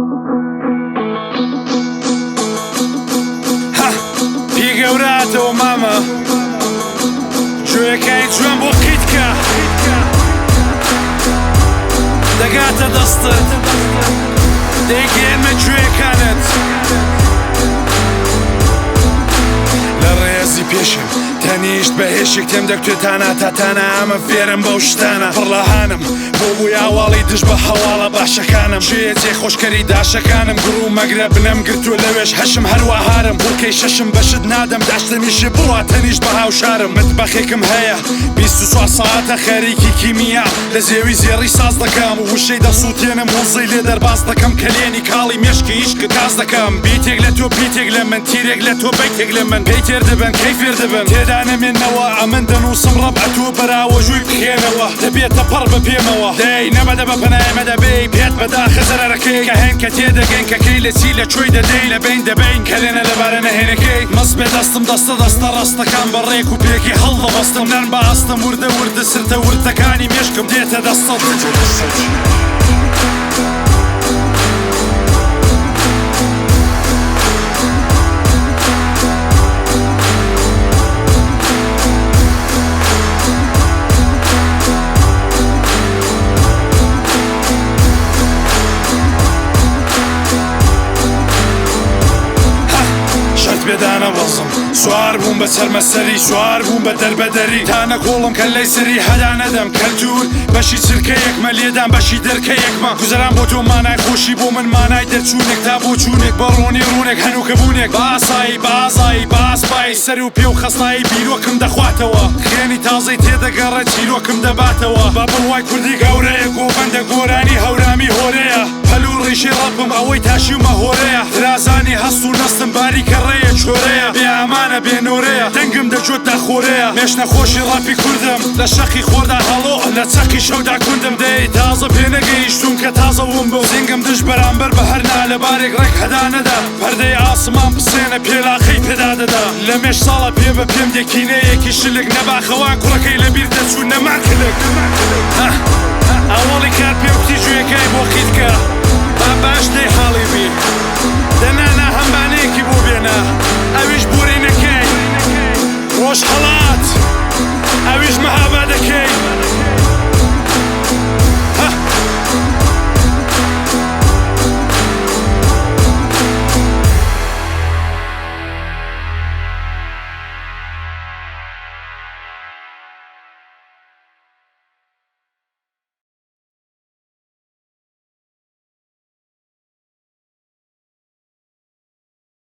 ها پی گەورە هاتەوە مامە گوێیەکانی جوان بۆ قیت کە دەگاتە دەستت دەیگەیەنمە گوێیەکانت لە ڕێزی پێشم تەنیشت بە هێشێک تێم دەکوتێ تانا تا تانا ئەمە فێرم بەو شتانە پڕ لە هانم بۆ بووی ئاواڵی دژ بە هەواڵە باشەکانم کێیە جێ خۆشکەری داشەکانم گڕ و مەگرە بنەم گرتووە لەوێش هەشم هەروا هارم بوڵکەی شەشم بەشت نادەم داشتنیشی بڕوا تەنیشت بە هاوشارم مەتبەخێکم هەیە 24 سەعاتە خەریکی کیمیا لە زێوی زێڕی ساز دەکەم وشەی دەسووتێنم وزەی لێ دەرباز دەکەم کەلێنی کاڵی مێشکی ئیشکت تاز دەکەم بیتێک لە تۆ پیتێک لە من تیرێک لە تۆ بەیتێک لە من پێی تێر دەبن کەی فێر دەبن تێدا نەمێنەوە ئەمن دەنووسم ڕەب ئەتۆ بەراوەژووی بخێنەوە دەبێتە پەڕ بە پێمەوە دەی نەمەدە بە پەنای مەدە بێی پێت بەداخە زەرەرەکەی کە هەین کە تێدەگەین کە کەی لە چی لە کوێی دەدەین لە بەین دەبەین کەلێنە لەبارە نەهێنەکەی مەست بێ دەستم دەستە دەستە ڕەستەکان بە ڕێک و پێکی هەڵدەبەستم نەرم بە ئاستم وردە وردە سرتە وردەکانی مێشکم دێتە دەستت. شەرت بێ دانەبەزم سوار بووم بە چەرمەسەری سوار بووم بە دەربەدەری تا نەکۆڵم کەللەی سەری هەدا نەدەم کەلتوور بەشی چرکەیەکمە لێدان بەشی دەرکەیەکمە گوزەران بۆ تۆ مانای خۆشی بۆ من مانای دەرچوونێک تا بۆچوونێک بە ڕوونی ڕوونێک هەنووکە بوونێک بە ئاسایی بە ئازایی بە ئاسپایی سەر و پێ و خەستایی بیرۆکم دەخواتەوە خوێنی تازەی تێدەگەڕێ چیرۆکم دەباتەوە بە بڕوای کوردی گەورەیە گۆڤەندە گۆرانی هەورامی هۆرەیە پەل و ڕیشەی ڕەپم ئەوەی تاشیومە هۆرەیە ترازانی هەست و نەستم باریکە ڕێیە چۆرەیە بێ ئامانە بێ نۆرەیە دەنگم دە جۆتدا خۆرەیە مێش نەخۆشی ڕەپی کوردم لە شەقی خۆردا هەڵۆ لە چەقی شەودا کوندم دەی تازە پێنەگەیشتووم کە تازە ون بم زینگم دژ بەرامبەر بە هەر نالەبارێک ڕێک هەدا نەدا پەردەی ئاسمان پسێنە پێلاقەی پێدا دەدا لە مێژ ساڵە پێ بە پێم دێ کینەیەکی شلک نە باخەوان کوڕەکەی لە بیر دەچوو نەما کلک.